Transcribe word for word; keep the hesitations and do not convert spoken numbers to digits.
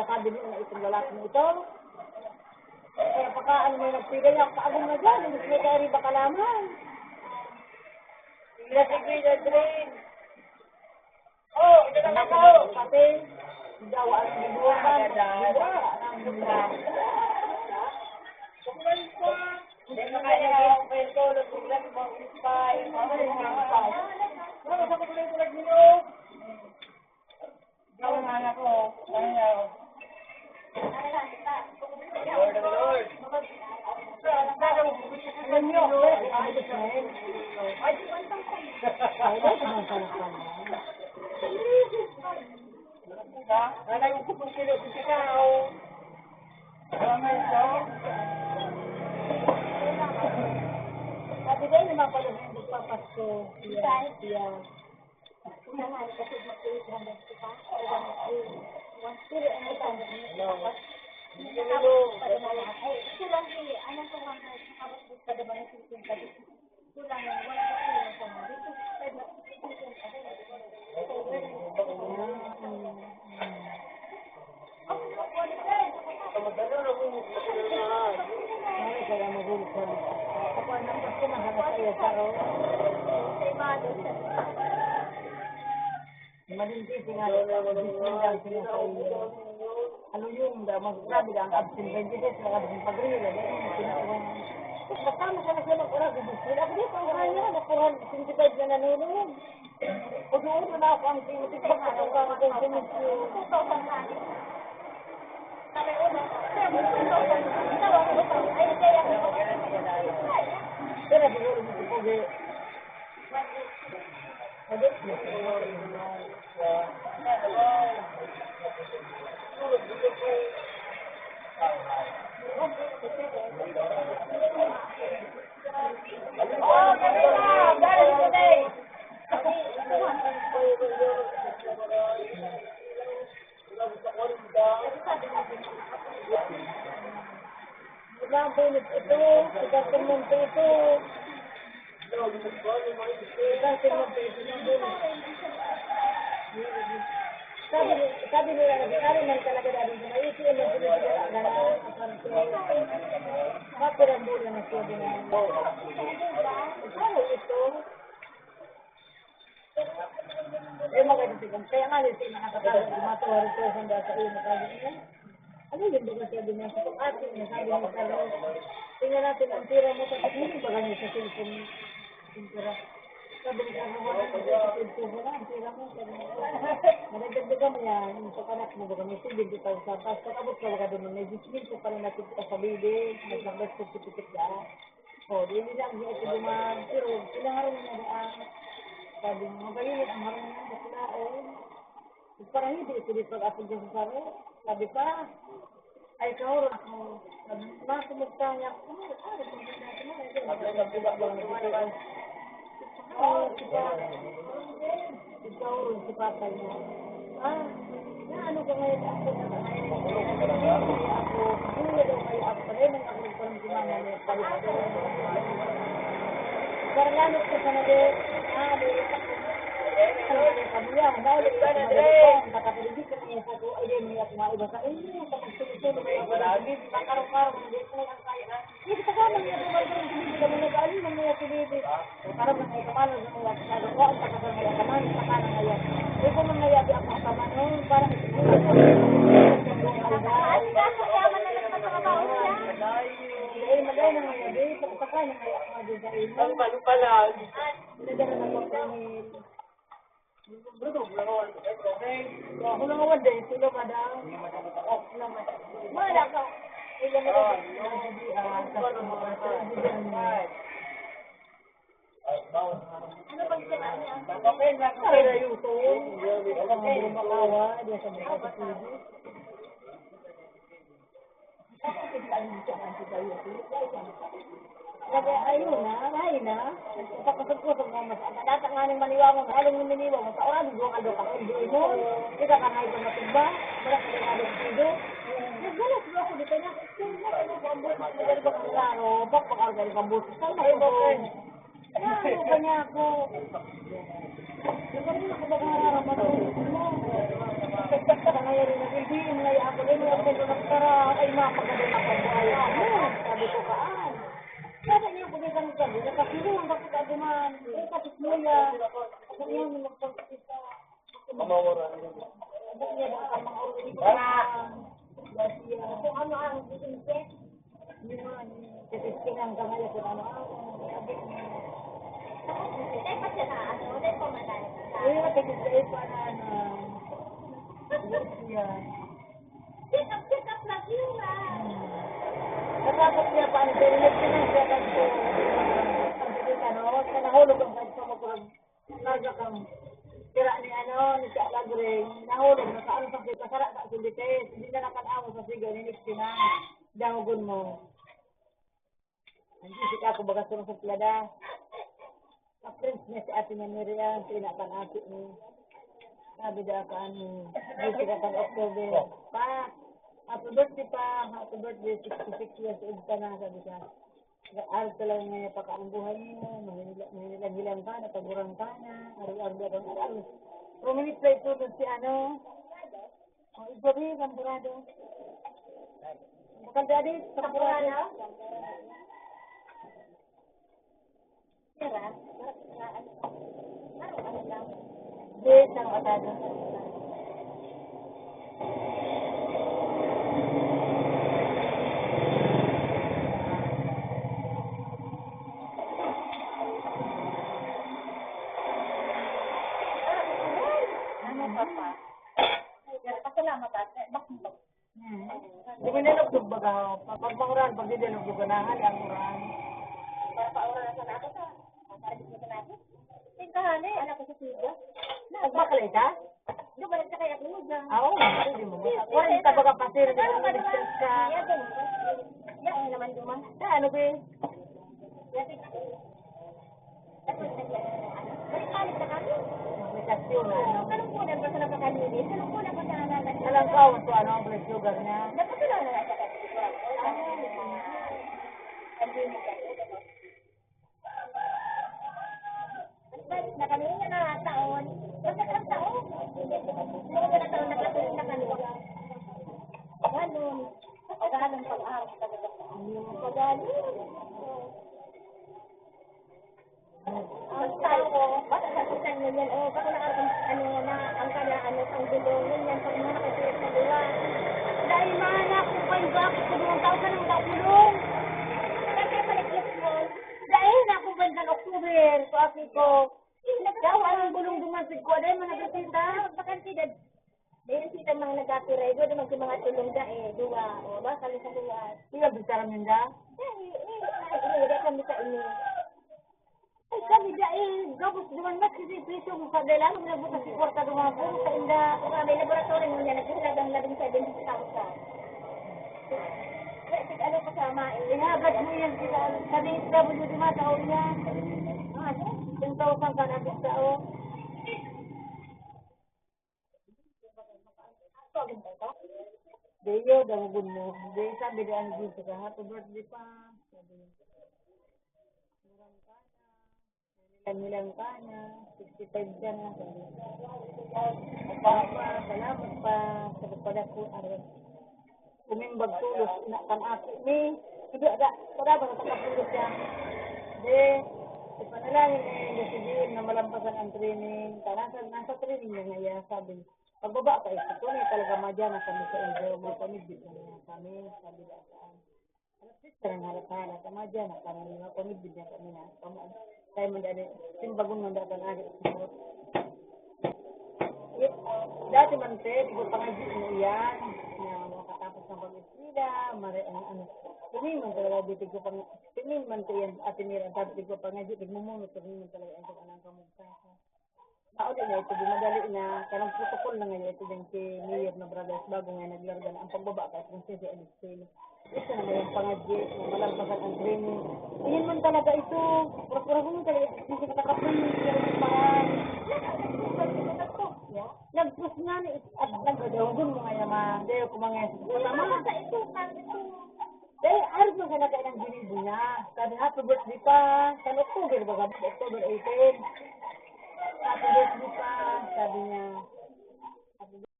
Sabi niya na itong lalaki na ito. Kaya pakaan mo nagpigay ako, paagom na dyan, hindi mo tayo riba kalaman. Sige, sige, Jadrin. Oh, ito na ako. Pati, dawa ang dibuwakan, dibuwakan ang dibuwakan. Hindi mo kaya ang kwento, nagpigay mo, inspire, ano yung mga tao? Ano sa pagkulay ko nagmino? Ikaw ang anak ko, ano yan? Lord, Lord. Alam niyo, Nanay ko po sila sa tao. Sabi ko, yung mga pala ng magpapasko, siya, siya. Ano kaya magulog sa ako ang nagpaskumahan na sa'yo, Saro? Malindi si nga, bismillah, sinasaiya. Ano yung, da, mas grabe lang, absent twenty-six, naka-absent pag-rila, dahil yung pinatuhan. Basta mo siya na siya mag-urag, bismillah. Ako dito, ang kanya, nakuhan, twenty-five na nanunod. Udo-udo na ako ang tingin ko, ang tingin ko, ang tingin ko. Pero siguro dito po, di. Grabe, ito, si Captain Monte ito. Si Captain Monte ito, nandun. Sabi, sabi nila na, "Sabi man talaga dati sa may ito, yung mga pinagkakagana, aparte, mapirang bola na siya din." Sabi ito, Eh, maganda siya. Kaya nga, hindi siya nakakatawa. Gumatawa rin siya sa dasa. Ayun, nakain niya. Ano yung baga sabi niya sa akin? Sabi ni Carlos, "Tingnan natin ang pira mo." Tapos yung baga niya sa cellphone. Yung pira. Sabi ni Carlos, "Wala na siya sa cellphone. Wala ang pira mo." Sabi niya, "Madagdagan mo yan. Yung sa anak mo, baga may twenty thousand. Tapos pag-abot ka, baga doon, may diyes mil pa rin natin sa bili. May nag-birth certificate ka." O, di nila ang giya ito duman. Pero, pinaharong na daan. Sabi mo, "Magayon ang harong niya, bakla, eh." Para hindi ito di pag-apod niya sa saro. Sabi pa, "Ay, kaoron ako." Sabi, "Ma, kumugta niya ako." "Ano, ano, kumugta niya ako, ma." Sabi, "Nagkita ko ang nagkita." Oo, si Papa. Ikaw, si Papa niya. Ah, na ano ka ngayon? Ako na ba ngayon? Ako, hindi na daw kayo ako. Pagay man ako nagparang si Mama niya. Parang lanot ko sa nag-, ah, may ako. Ano, ano, kami yan. Dahil ito na nag-, nakapalibig ka niya sa ako. Ay, may ako maiba sa inyo. Sa pagsusunod, may ako. Makarong-karong, hindi ko na lang kaya. Hindi ka kaya niya dumagal, hindi ka mo nag-aali, man niya si Bibi. Para man ay kamalan mo, wala ka nagawa, ang pagkakamali ka man, sa kanang ngayon. Eh, kung man ngayon, di ako ang kamanon, parang ito mo, eh, malay na ngayon, eh, pagkakay na ngayon, mga di sa imo. Ang palupalag. Nagdala na po kami. Ako lang, one day, sila, madam. Wala ka. Ila mo, ah, sa mga ano bang sila niya? Ay, ayun, so, yun. Ang mga makawa, di sa mga kapatid. Lagi, ayun na, lain na. Nagpapakasagkosag na mas, ang data nga ning maniwawang, haling ning maniwawang, sa oras, duwa ka, duwa ka, hindi mo. Ika ka na ito matugba, wala ka na ito matugba. Nagdala siguro ako dito niya. Kung ano ko, ang buhay, madali ba kang klaro? Bak, bak, ang galing kang boses. Saan ba ako? Ano ba niya ako? Yung kanina ko ba kung nararamdaman ko? Sa ngayon, hindi, hindi ako rin. Para ay mapaganda na pagbuhay ako. Sabi ko, "Kaan?" Sabi niya, "Pagkakang sabi, nakasinuhan ka sa kaguman. Ay, kapit mo yan." Ako yan, magpagkakita. Mamawaran. Sabi niya, "Baka mga ulit ka." Sabi niya, "Kung ano ang business, yun nga, titistingan ka ngayon kung ano ang." Sabi niya, "Hindi pa siya na, ano, hindi pa matay." Ay, matigil kayo pa na, ano, yan. Check up, check up lang yun, ah. Natapos niya pa ang internet, pinagsakan ko. Ang sakit, ano, sa nahulog ang kanya, magpapag-, larga kang tira ni, ano, ni Tia Lagre, nahulog na sa, ano, sa kita, sara sa sindite, hindi na nakatawa sa siga, ni Nixie na, dahogon mo. Ang sisik ako, baga sa mga plada. Ka-friends niya si Ate Mary Ann, si Ina kan Ate ni. Sabi daw ako, ano, busy ka kan October. "Pa, happy birthday, Pa. Happy birthday, sixty-six years old ka na," sabi siya. "Aral ka lang ngayon, pakaang buhay mo. Mahilang-hilang ka na, pagurang ka na. Aral-aral ka na, aral." Pero minute play po si ano, Oh, igwa bi, Camporado. Camporado? Camporado? Sira? Parang, ano, parang ano lang. Yes, Camporado. Ano pa pa? Pasalamat, ate. Bakit? Hmm. Di ba nilugdog baga? Pag manguran, pag di nilugdog, ganahan ang uran. Para pa uran sa natin, sa, para di sa natin. Tingkahan eh, anak ko sa Siga. Nagbakalay ka? Di ba, nagsakay ako, Siga? Ah, oo, pwede mo. Kwarenta baga pati, di ba, nag-stress ka? Yan, yan naman duman. Sa ano, be? Yan, Tapos, ano, balik-balik na kami. May kasyon na, ano? Salungkunan pa sa napakalinis. Salungkunan pa sa nanay. Alam ko, so, ano, ang blood sugar niya? Dapat wala na lang sa kasi siguro. Ano, ano, ano, balik na kami, yun na taon. Basta ang taon. Yung na taon, nakatulog na kami. Ganun. Ganun pag-ahas talaga. Ganun. Ang tao ko, basta sa isang milyon, oh, baka na ang, ano, na, ang kanya, ano, pang bilong, yun yan, pag mga nakatulog sa luwa. Dahil man, ako pa yung bakit ko doon, tao ka nang kakulong. Kasi paligid mo. Dahil na ako ba sa October, so, ako ko, daw, anong bulong duman sa ko, dahil man nagkasita, sa kantidad. Dahil sila mga nagkapira, igwa naman sa mga tulong da, eh, duwa, o, ba, kali sa luwa. Sila, bisaran ninda? Dahil, eh, ay, eh, dahil kami sa inyo. Ay, kami da, eh, gabos duman mas kasi preso mo sa dela, nagbukas si kwarta duman po, sa inda. Sa may laboratory mo niya, naghalagang labing seven thousand. Kaya, tig-, ano kasama, eh. Ihagad mo yan, kita, sa D S W D, mga tao yan. Ah, ano? Ten thousand ka na, sa, oh. Deo, damogon mo. Deo, sabi ni Angie, sa happy birthday pa. Sabi niya. Murang ka na. Hilang-hilang ka na. Sixty-five ka na. Sabi niya. Papa, salamat pa. Sa pagpadako, aras. Umimbag tulos, ina kan aki ni. Hindi, ada. Kada ba, nakakapulos siya. Deo, ipanalangin ni Josephine na malampasan ang training. Nasa, nasa training na nga iya, sabi niya. Pagbaba pa ito, tunay talaga madyan na kami sa inyo, mga pamidbid na niya kami, sabi daan. Alas tres ka nang harap-harap, madyan na kami, mga pamidbid na kami na, pama-, tayo man dali, simbagon man datan agad. Eh, dati man, te, di ko pangadyi mo iyan, na makatapos ng pag-eskwela, mare-, ano, ano, tingin man talaga, di ko pang-, tingin man ko yan, Ate Mira, dati di ko pangadyi, di mo muna, tingin man talaga, ang kung anong kamugtasan. Mao din na ito, di madali na, kanang protocol na ngayon ito din si Mayor na Brothers, bago nga naglarga na ang pagbaba ka at kung sisi ang sili. Ito na ngayon, pangadye, malampasan ang training. Iyan man talaga ito. Pura-pura mo talaga, hindi ka nakapagpapalagay. Nagpus nga ni, at nagdadahogon mo nga yaman. Dahil ko mga sa ito, sa ito. Eh, arog na sana kayo ng ginibo niya. Sabi, "Happy birthday pa." Sa October, baga, October eighteen. "Happy birthday pa," sabi niya.